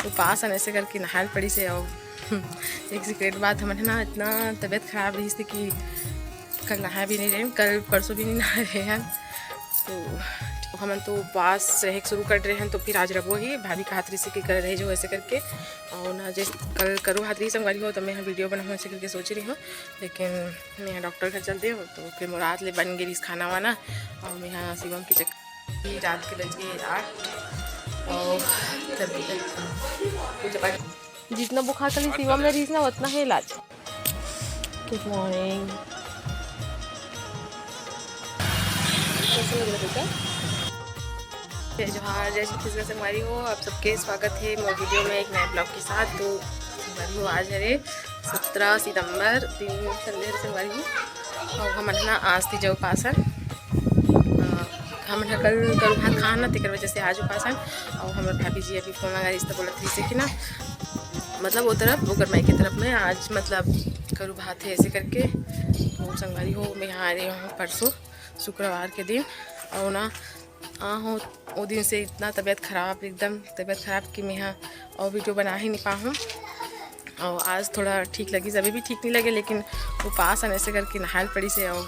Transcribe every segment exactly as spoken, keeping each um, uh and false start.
उपास हन ऐसे करके नहाए ल पड़िस हे। अउ एक सीक्रेट बात, हमन ह ना इतना तबीयत खराब रहिस हे कि कल नहाए भी नहीं रहे, कल परसों भी नहीं नहाए रहे हन। तो हमन तो उपास रहे के शुरू कर रहे हन, तो फिर आज रबो ही भाभी कहत रहिस हे कि कल रह जाओ ऐसे करके। अउ ना जैसे कल करू भात रही संगवारी हो, तो मैं ह वीडियो बनाऊँ ऐसे करके सोच रही हूँ, लेकिन मैं ह डॉक्टर घर चल दे हूँ, तो फिर मोर रात ले बन गे रहिस खाना वाना। अउ मैं ह शिवम के चक्कर, रात के बज गए आठ। अउ तब पूजा पाठ, जितना बुखार कल शिवम में रहिस ना, उतना है इलाज। गुड मॉर्निंग। कैसे लग रहा बेटा? जय जोहार, जय छत्तीसगढ़ संगवारी हो, आप सबके स्वागत है मोर वीडियो में एक नए ब्लॉग के साथ। तो संगवारी हो, आज हरे सत्रह सितंबर, दिन संडे हरे संगवारी हो। अउ हमन ना आज तीजा उपास हन। अ, हमन ह कल करू भात खान ना, तेकर वजह से आज उपास हन। अउ हमर भाभी जी अभी फोन लगा रहिस त बोलत रहिस हे कि ना, मतलब वो तरफ, ओकर माई के तरफ में आज मतलब करू भात है ऐसे करके। तो संगवारी हो, मैं यहाँ आ रही हूँ परसों शुक्रवार के दिन। अउ ना आ हो, वो दिन से इतना तबीयत खराब, एकदम तबीयत खराब कि मैं ह अउ वीडियो बना ही नहीं पाहूँ। अउ आज थोड़ा ठीक लगिस, अभी भी ठीक नहीं लगे, लेकिन उपास हन ऐसे करके नहाए ल पड़िस हे। अउ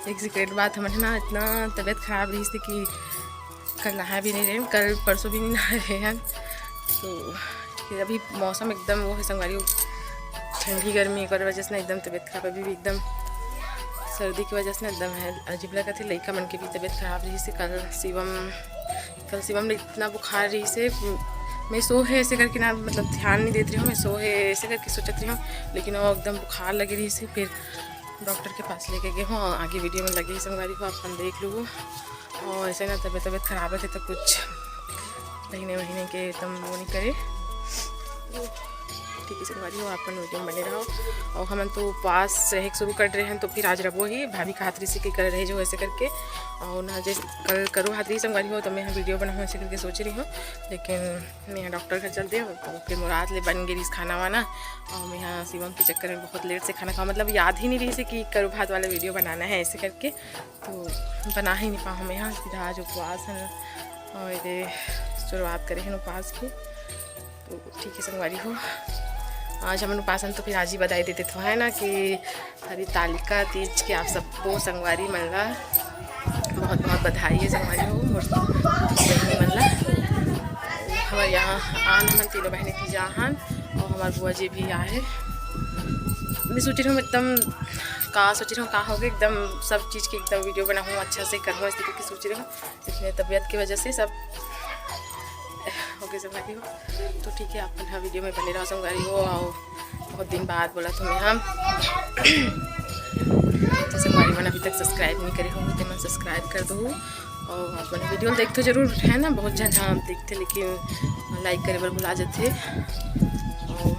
एक सीक्रेट बात, हमन ह ना इतना तबीयत खराब रहिस हे कि कल नहाए भी नहीं रहे, कल परसों भी नहीं नहाए रहे हन। तो फिर अभी मौसम एकदम वो है संगवारी, ठंडी गर्मी, एक वजह से ना एकदम तबीयत खराब, अभी भी एकदम सर्दी की वजह से ना एकदम है अजीब लगत हे। लइका मन के भी तबीयत खराब रहिस हे। कल शिवम, कल शिवम ले इतना बुखार रहिस हे, मैं सो है ऐसे करके ना, मतलब ध्यान नहीं देत रही हूँ, मैं सो है ऐसे करके सोचत रही हूँ, लेकिन वो एकदम बुखार लगे रहिस हे। फिर डॉक्टर के पास लेके गए हूँ, आगे वीडियो में लगे ही संगवारी हो, आप मन देख लो। अउ ऐसे ना तबीयत, तबीयत खराब है तो कुछ महीने, महीने के एकदम वो नहीं करे। ठीक है संगवारी हो, आप मन वीडियो में बने रहो। अउ हमन तो उपवास रहे के शुरू कर रहे हैं, तो फिर आज रबो ही भाभी कहत रहिस हे कि कल रह जाओ ऐसे करके। अउ ना जैसे कल करू भात रही संगवारी हो, तो मैं ह वीडियो बनाऊँ ऐसे करके सोच रही हूँ, लेकिन मैं ह डॉक्टर घर चल दे हूँ, तो फिर मोर रात ले बन गे रहिस खाना वाना। अउ मैं ह शिवम के चक्कर में बहुत लेट से खाना खाऊँ, मतलब याद ही नहीं रहिस हे कि करू भात वाला वीडियो बनाना है ऐसे करके। तो बना ही नहीं पाऊँ मैं ह, सीधा आज उपवास है। अउ ये शुरुआत करे हैं उपवास की। तो ठीक है संगवारी हो, आज हमन उपास हन, तो फिर आज ही बधाई दे देत हों, है ना, कि हरितालिका तीज के आप सबो संगवारी मन ला बहुत बहुत बधाई है संगवारी हो, मोर बहिनी मन ला। हमर यहाँ आन हमन तीनों बहिनी तीजा हन, अउ हमर बुआ जी भी आहे। मैं सोच रही हूँ एकदम, का सोच रही हूँ, का हो गए, एकदम सब चीज़ की एकदम वीडियो बनाऊँ, अच्छा से करूँ, ऐसे करके सोच रही हूँ। इतने तबीयत की वजह से सब हो गए संगवारी हो। तो ठीक है, आप मन ह वीडियो में बने रहो संगवारी हो। अउ बहुत दिन बाद बोलत हों मैं ह, तो संगवारी मन अभी तक सब्सक्राइब नहीं करे होंगे, तो मन सब्सक्राइब कर दो। अउ आप मन वीडियो देखते जरूर है ना, बहुत झन ह देखते, लेकिन लाइक करे बर भुला जाते। अउ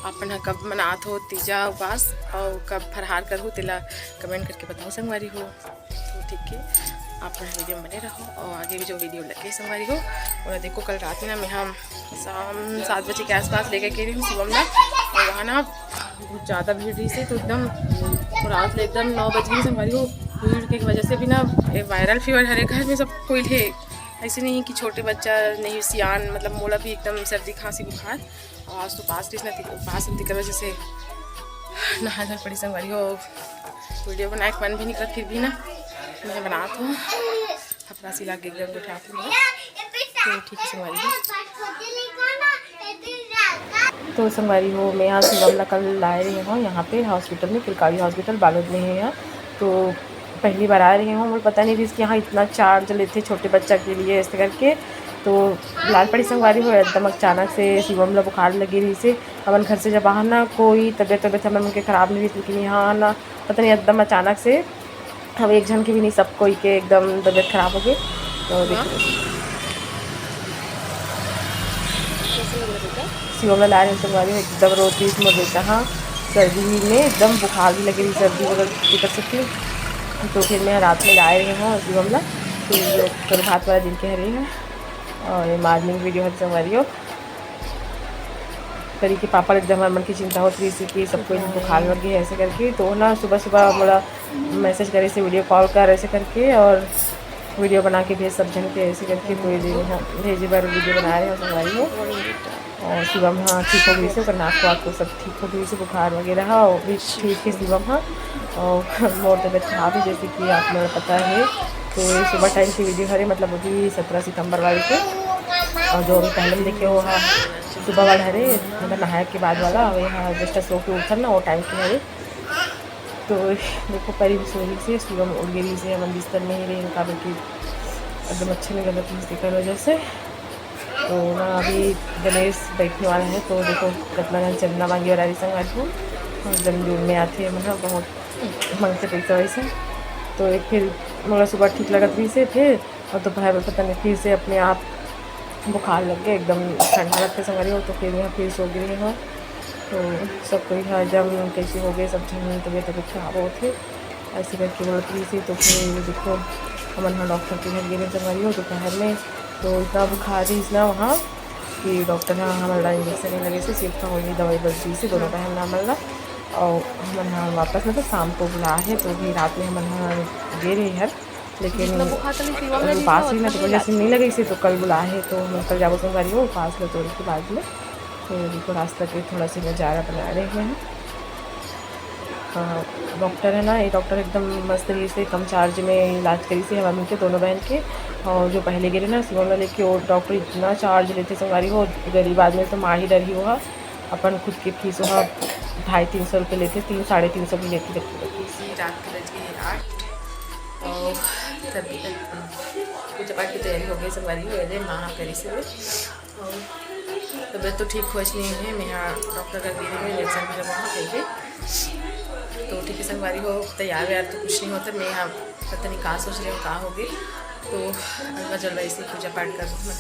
आप मन ह कब मनात हो तीजा उपास, अउ कब फरहार करहू, तेला कमेंट करके बताओ संगवारी हो। तो ठीक है, आप मन वीडियो में बने रहो, अउ आगे भी जो वीडियो लगे संगवारी हो। अउ देखो, कल रात में ना मैं ह शाम सात बजे के आसपास लेके गई रही हूँ शिवम ला, अउ वहाँ ना बहुत ज़्यादा भीड़ रहिस हे, तो एकदम रात ले एकदम नौ बज गई संगवारी हो। भीड़ के वजह से भी ना ये वायरल फीवर हर एक घर में सब कोई ले, ऐसे नहीं कि छोटे बच्चा नहीं, सियान, मतलब मोला भी एकदम सर्दी खांसी बुखार। अउ आज तो उपास रहिस ना, ती-, उपास रहिस, तेकर वजह से नहाए धोए पड़िस संगवारी हो। वीडियो बनाए के मन भी नहीं करत, फिर भी ना मैं बनात हों। हफड़ा सिला के एकदम बैठा के लिए। तो ठीक है संगवारी हो। तो संगवारी हो, मैं ह शिवम ला कल लाए रहे हों यहाँ पे हॉस्पिटल में, किलकारी हॉस्पिटल बालोद में है यहाँ। तो पहली बार आ रहे हों, मोला पता नहीं रहिस कि यहाँ इतना चार्ज लेते छोटे बच्चा के लिए ऐसे करके। तो लाए ल पड़िस संगवारी हो, एकदम अचानक से शिवम ला बुखार लगे रहिस हे। हमन घर से जब बाहर ना कोई तबीयत, तबीयत हमन के खराब नहीं रहिस, लेकिन यहाँ ना पता नहीं एकदम अचानक से हम एक झन के भी नहीं, सब कोई के एकदम तबीयत खराब हो गई। तो देखिए, कैसे लग रहा बेटा? शिवम ला लाए रहे संगवारी हो, एकदम रोत रहिस मोर बेटा ह, सर्दी में एकदम बुखार भी लगे रहिस, सर्दी वगैरह भी कर सकती। तो फिर मैं रात में लाए रहे हों शिवम ला, फिर कल भात वाला दिन के हरे हैं। अउ ये मॉर्निंग वीडियो है संगवारी हो। परी के पापा ल एकदम हमर मन के चिंता होत रहिस हे कि सबको बुखार लग गए ऐसे करके। तो ना सुबह सुबह मोला मैसेज करे से वीडियो कॉल कर ऐसे करके, अउ वीडियो बना के भेज सब झन के, ऐसे करके कोई दिन हम भेजे बर वीडियो बना रहे हो संगवारी हो। और शिवम ह ठीक हो गई से, ओकर नाक वाक तो सब ठीक हो गई से, बुखार वगैरह ह, वो भी ठीक है शिवम ह। और मोर तबीयत खराब है, जैसे कि आप लोगों को पता है। तो ये सुबह टाइम की वीडियो हरे, मतलब अभी सत्रह सितंबर वाले के। और जो अभी पहले में देखे हो हा, सुबह वाला हरे, मतलब नहाए के बाद वाला, और यहाँ जस्ट सो के उठन ना, वो टाइम के हरे। तो देखो, परी भी सो रही से, शिवम उठ गई से, हमन बिस्तर में ही रहे, काबर कि एकदम अच्छा नहीं लगत है, इसी कर वजह से। तो ना अभी गणेश बैठने वाला है, तो देखो कितना जन चंदा मांगे वाला रही संगवारी हो, और जन जून में आते हैं, मतलब बहुत मांगते पैसा वैसे। तो एक फिर मतलब सुबह ठीक लगत रही से फिर, और दोपहर में पता नहीं फिर से अपने आप बुखार लग गए, एकदम ठंडा लगते संगवारी हो, तो फिर यहाँ फिर सो गिरे हो। तो सब कोई हा एकदम कैसे हो गए, सब झन तबीयत तबीयत खराब होत है, ऐसे करके बोलत रही थी। तो फिर देखो, हमन हा डॉक्टर के घर गे रहे संगवारी हो दोपहर में। तो इतना बुखार रही ना वहाँ कि डॉक्टर हा हमन ला इंजेक्शन नहीं लगे से, सिर्फ गोली दवाई बस दी से दोनों बहन ला हमन ला। और हमन हा वापस मतलब शाम को बुला है, तो भी रात में हमन हा गे रहे हर, लेकिन जितना बुखार था, लेकिन शिवम ने उपास दिखा, ही ना, तो उतना वजह से नहीं लगे से, तो कल बुला है, तो हमन कल जाबो संगवारी हो उपास ला तोड़ के बाद में। तो देखो रास्ता के थोड़ा सा नज़ारा बना रहे हैं। हाँ, डॉक्टर है ना, ये डॉक्टर एकदम मस्त रही से, कम चार्ज में इलाज करी से हमारे मिलते दोनों बहन के। और जो पहले गिरे ना शिवम ला लेके, वो डॉक्टर इतना चार्ज लेते संगवारी हो, गरीब आदमी तो मार ही डर ही हुआ। अपन खुद के फीस वहाँ ढाई तीन सौ रुपये लेते, तीन साढ़े तीन सौ भी लेते, देखो। इसी रात के बज गए आठ और तभी तक पूजा पाठ की तैयारी हो गई संगवारी हो। अरे माँ करी से और तबीयत तो ठीक होच नहीं है, मैं यहाँ डॉक्टर का गिरी में इंजेक्शन भी लगवा कहीं। तो ठीक है संगवारी हो, तैयार व्यार तो कुछ नहीं होता, मैं यहाँ पता नहीं का सोच रहे हो, का हो गई। तो अगला जलवाई से पूजा पाठ कर दूँ मैं,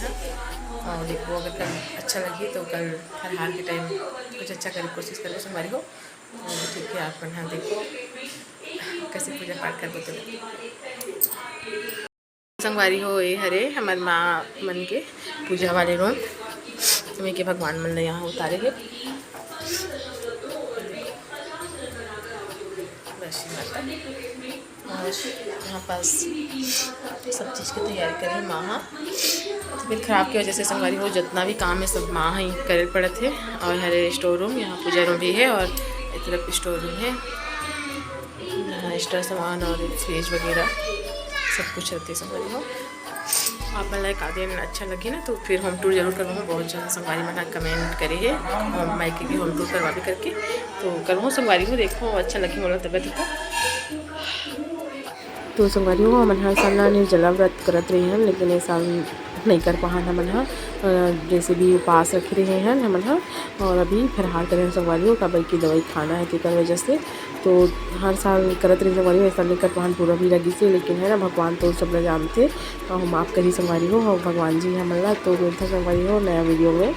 और देखो अगर कल अच्छा लगे तो कल फरहार के टाइम कुछ अच्छा करे कोशिश करो संगवारी हो। तो ठीक है, आप मन हा देखो कैसे पूजा पाठ करबो तो। संगवारी हो, ये हरे हमर माँ मन के पूजा वाले रूम, हमें के भगवान मन ला यहाँ उतारे है। वैष्णो माता। और यहाँ पास सब चीज़ की तैयारी करे माँ हा। तबीयत खराब की वजह से संगवारी हो, जितना भी काम है सब माँ ही करे पड़त है। और हरे स्टोर रूम, यहाँ पूजा रूम भी है और इस तरफ स्टोर रूम है। यहाँ एक्स्ट्रा सामान और फ्रिज वगैरह सब कुछ रखते संगवारी हो। आप मन ला एक आधे में अच्छा लगे ना तो फिर होम टूर जरूर करवाऊँ। बहुत जन संगवारी मन कमेंट करे है और मायके की होम टूर करवा भी करके, तो करवाऊँ संगवारी हो। देखो अच्छा लगे मोला तबीयत को। तो संगवारी हो, हमन हर साल ना निर्जला व्रत करत रहे हन, लेकिन ये साल नहीं कर पाहन हमन ह। अ, जैसे भी उपास रखे रहे हन हमन ह, और अभी फरहार करे हन संगवारी हो, काबर की दवाई खाना है तेकर वजह से। तो हर साल करत रहे संगवारी हो, ये साल नहीं कर पाहन, पूरा भी लगी से, लेकिन है ना भगवान तो सब ला जानते, और माफ करी संगवारी हो, और भगवान जी हमन ला। तो मिलता संगवारी हो नया वीडियो में।